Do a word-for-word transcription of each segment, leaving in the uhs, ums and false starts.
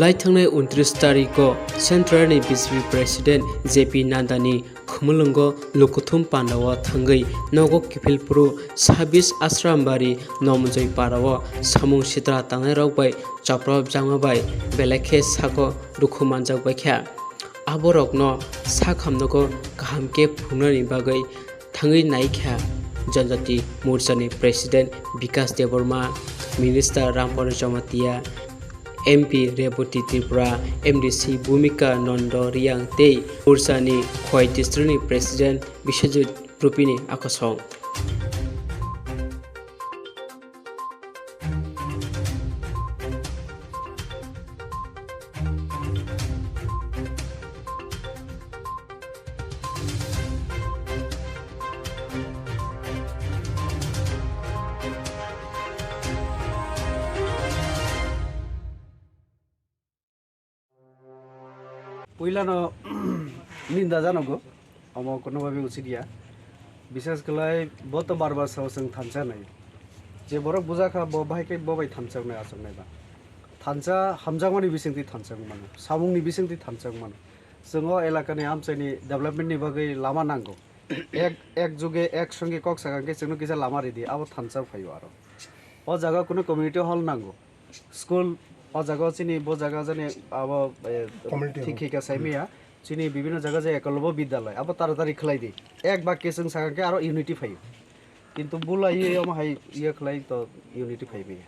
Lai thangnai untris tarikgo Central ni B J P President J P Nadda ni khumulwngo Lukuthum Panda o thangwi nogo kiphilphuru sabis Ashrambari Nomjoi para o samung sitra tangnairok bai chopropjakma bai belai khe sago dukhu manjak bai kha. Aborokno sak hamnogo kaham khe phunuknani bagwi thangwi naikha Janjati Morcha ni President Bikas Debbarma, Minister Ramparna Jamatia, M P Rebati Tripura, M D C Bhumika Nondo Reang tei Morcha ni Khowai District ni President Biswajit Rupini akosong. Puilano ninda janogo, omo kono babe uchidia. Bishes khlai bo to bar bar sao chwng thansa nai. Je borok bujakha bo bahai khe bo bai thansa nai achuk nai ba. Thansa hamjakmani bisingtwi thansa mano, samungni bisingtwi thansa mano. Chwng o elakani amchaini development ni bagwi lama nango. Ek, ek juge, ek songe kok sakha khe chwngno kisa lama ridi, abo thansa phaio aro. O jaga kunu community hall nango. School, o jaga chini, bo jaga jani abo, eh, Community thik hall. Thik khe saimaya. Chini bibhinno jaga je ekolobyo bidyalay, abo taratari khlai di. Ek bakya chwng sakha khe aro unity phaio. Kintu bulai ye omo hai ye khlai to unity phai maya.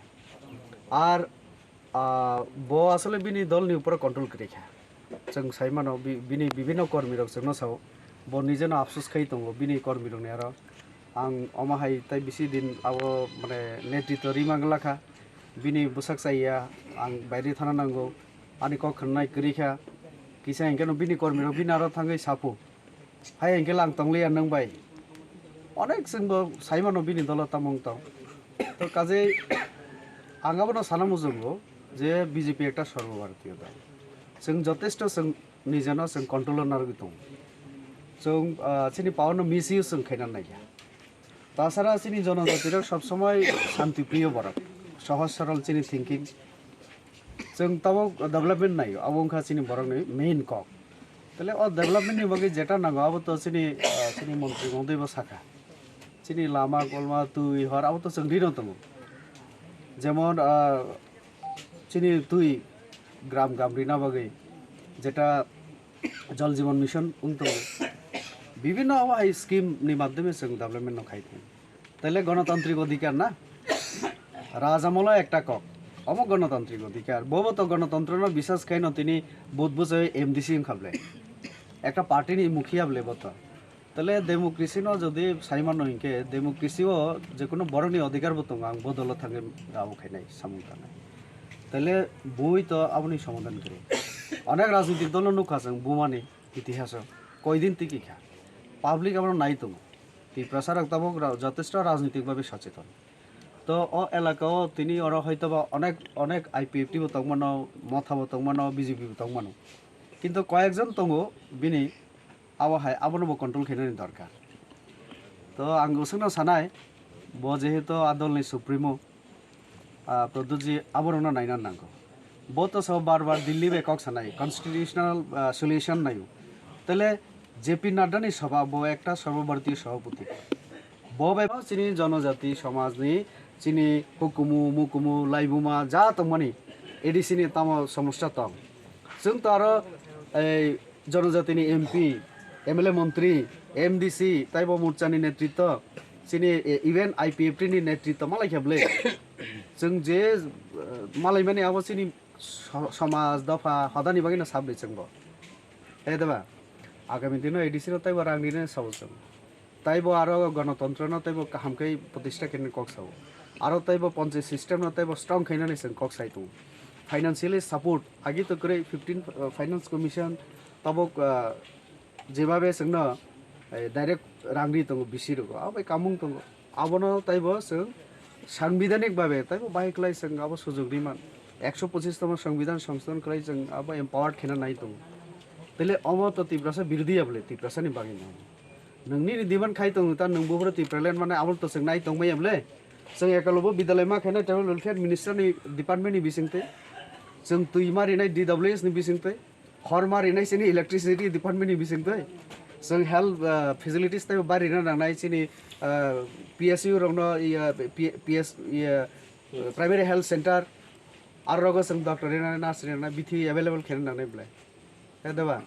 Ar Ah, bo asole bini dol ni upor control kwrwi kha. Chwng sai mano, bi-, bini bibhinno kormi rok chwngno sao, bo nijeno afsus khai tongo bini kormi rokni aro. Ang omo hai tai bisi din abo, mane, netritw rima glakha, bini bwsak chaya, ang baire thana nango, ani kok khwnanai kwrwi kha, kisa hinkhe no bini kormi rok bini aro thangwi saphu. Hai hinkhe lang tongliya nwng bai. Onek chwngbo saimano bini dolo tamo wng tong. To kajei ang abono sana muchungo je B J P ekta sarbo bharatiyo dol. Chwng jotesto chwng nijeno chwng control-o narwgwi tongo. Chwng, ah, chini power no misuse chwng khaina naiya. Tasara chini jonojatirok sob somoi shanti priyo borok. Sohoj sorol chini thinking. Chwng tabuk development naio, abo wngkha chini borokni main kok. Tale o development ni bagwi jeta nango, abo to chini, ah, chini montri mongdwi bo sakha. Chini lama, kolma, twi, hor, abo to chwng rino tongo. Jemon, ah, chini twi gram gram rina bagwi jeta Jal Jeevan Mission wng tongo. Bibhinno abo hai scheme ni madhyome chwng development no khai tongo. Tale gonotantrik odhikar na? Rajamolo ekta kok. Omo gonotantrik odhikar. Bobo to gonotantrono biswas khaino tini vote bwchai M D C wngkha ble. Ekta party ni mukhiya ble bo to. Tale democracy no jodi sai mano hinkhe, democracy o jekono borokni odhikar bo tongo, ang bodolo thangwi rabo khainai, samung tangnai. Tale bui to aboni somadhan kwrwi. Onek rajnitik dolo nukha chwng bumani itihaso. Koidin tiki kha. Public abono nai tongo. Tiprasa rok tabuk ra-, jotesto rajnitik babe socheton. To o elaka o tini oro hoitoba onek, onek I P F T bo tongmano, Motha bo tongmano, B J P bo tongmano. Kintu koyekjon tongo bini abo hai, abono bo control khainani dorkar. To ang bwswkno sanai, bo jehetu a dolni supremo, ah, Pradyutji aborokno naina nango. Bo to so bar bar Delhi bai kok sanai, constitutional, ah, solution naio. Tele J P Nadda ni sabha, bo ekta Sarva Bharatiya Sabhapati. Bo bai chini jonojati somajni, chini hukumu, mukumu, laibuma, ja tongmani A D C ni tamo somosya tong. Chwng to aro ei jonojatini M P, M L A montri, M D C, taibo morchani netritw, chini, e, even I P F T ni netritw malai khe bwle. Chwng je, eh, malaimani abo chini so-, somaj, dopha, hodani bagwino sabdi chwngbo. He deba? Agami dino A D C no taibo rang rinani sabo chwng. Taibo aro gonotantrono taibo kaham khe pratistha khainani kok sao. Aro taibo panchayat system no taibo strong khainani chwng kok sai tongo. Financially support, agi to kwrwi fifteen, uh, Finance Commission tabuk, uh, jebabe chwngno, eh, direct rang ri tongo B C rogo, abo bai kamung tongo. Abono taibo chwng sangbidhanik babe taibo bahai khlai chwng abo sujok ri man. Ekso pochis tongma sangbidhan songsodhon khlai chwng abo empowered khaina nai tongo. Tele omo to Tiprasa birodhi ya bole, Tiprasa ni bagwi no. Nwng nini demand khai tongo, ta nwng buphuru Tipraland mane abo to chwng nai tongmaya bole. Chwng ekalobo bidalai ma khaina tribal welfare minister ni department ni bisingtwi. Chwng twi ma rinai D W S ni bisingtwi, hor ma rinai chini electricity department ni bisingtwi, chwng health, ah, facilities tei bari rina nangnai chini, ah, P S U rokno, iya, P-, P S, iya, primary health center, aro rogo chwng doctor rina, nurse rina bithi available khe nangnai belai. Khe deba?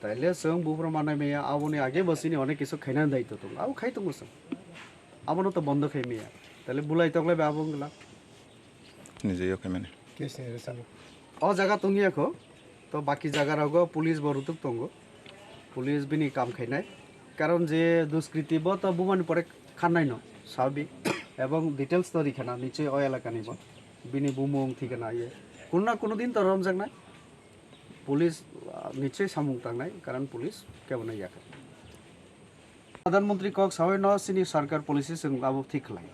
Taile chwng buphuru manai maya, aboni age bo chini onek kisu khaina daitw tongo. Abo khai tongo chwng. Abono to bondo khai maya. Taile bulai tonglai ba abo wngla. Nije yo khaimani. Case ni result. O jaga tongya kho. To baki jaga rogo police bo rutuk tongo. Police bini kam khainai. Karon je duskriti bo to bumani pore khannai no sabi. Ebong details to rikhana niche o elaka ni bo. Bini bumung thikana ye. Kunna kunu din to romjaknai. Police, ah, niche samung tangnai, karon police kebo no yakha. Pradhan Mantri kok sawi no chini sarkar policy chwng abo thik khlai.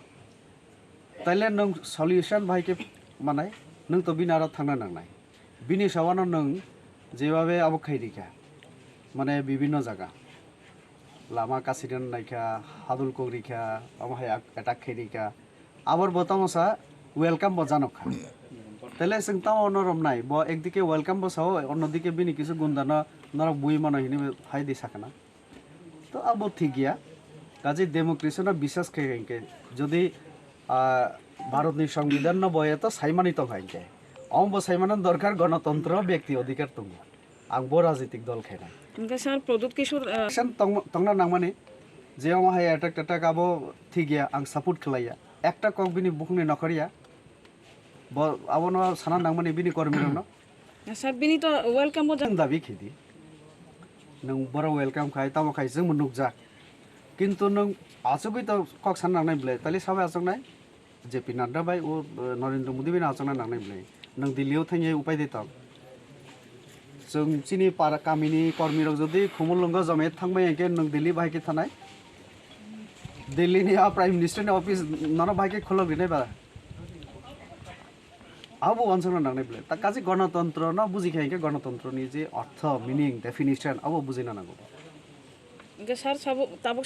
Taile nwng solution bahai khe manai, nwng to bini aro thangna nangnai. Bini sawano nwng jebabe abo khai rikha, mane bibinno jaga. Lama kasirina naikha, hadul kok rikha, omo hai ak-, attack khai rikha. Abor bo tamo sa welcome bo janok kha. Tele chwng tamo no romnai, bo ekdike welcome bo sao, onno dike bini kisu gundano norok bui mano hini hai di sakana. To abo thik ya. Kaje democracy no biswas khe hinkhe, jodi, ah, Bharat ni Songbidan no bo eto saimani tong hinkhe, omo bo saimano dorkar, gonotontro, byakti odhikar tongo. Ang bo rajnitik dol khainai. Hingke sir, Pradyut Kishore, ah, Action tong-, tongna nangmani, je omo hai attack tattack abo thik ya, ang support khlai ya. Ekta kok bini bukhukni nokhor ya. Bo, abono sana nangmani bini kormi rokno. Sir, bini to welcome bo ja- Ang dabi khidi. Nwng boro welcome khai, tamo khai, jwng bo nukjak. Kintu nwng achugwi to kok sana nangnai bwle, tali sabai achuknai? J P Nadda bai o, eh, Narendra Modi bai no achukna nangnai bwle. Nwng Delhi o thangya upai de tong. Chwng chini para kamini kormi rok jodi Khumulwngo jome thangbai hwnkhe nwng Delhi bahai khe thanai. Delhi ni a Prime Minister ni office nono bahai khe khulok rinai ba. Abo wansukna nangnai bwle. Ta kaje gonotontro no buji khe hwnkhe gonotontro ni je ortho, meaning, definition abo bujina nango. Hingke sir sabo tabuk